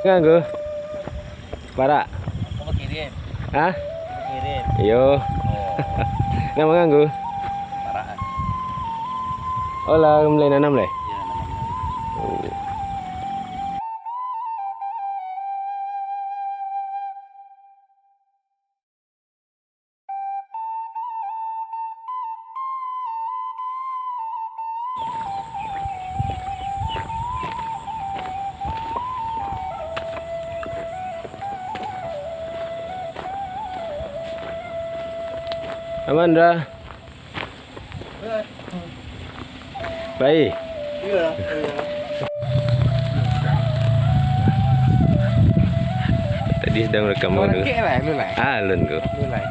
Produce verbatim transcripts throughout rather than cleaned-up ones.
Nganggu. Parak. Aku bakirim. Hah? Bakirim. Iyo. Oh. Namo nganggu. Parak. Oh, lah mulai nanam leh? Iya, nanam. Oh. Aman, Ra? Baik. Iya, iya. Tadi sedang rekam. Kau dulu. Rekek lah, lu lah. Ah, alun ko. Lu lah.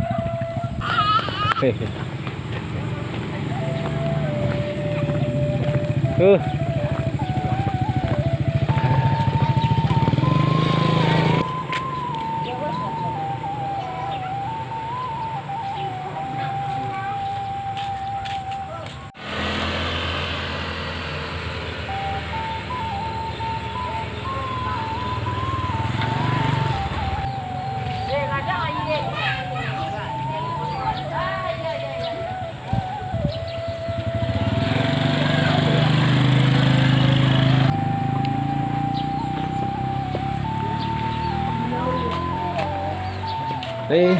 Uh. Eh,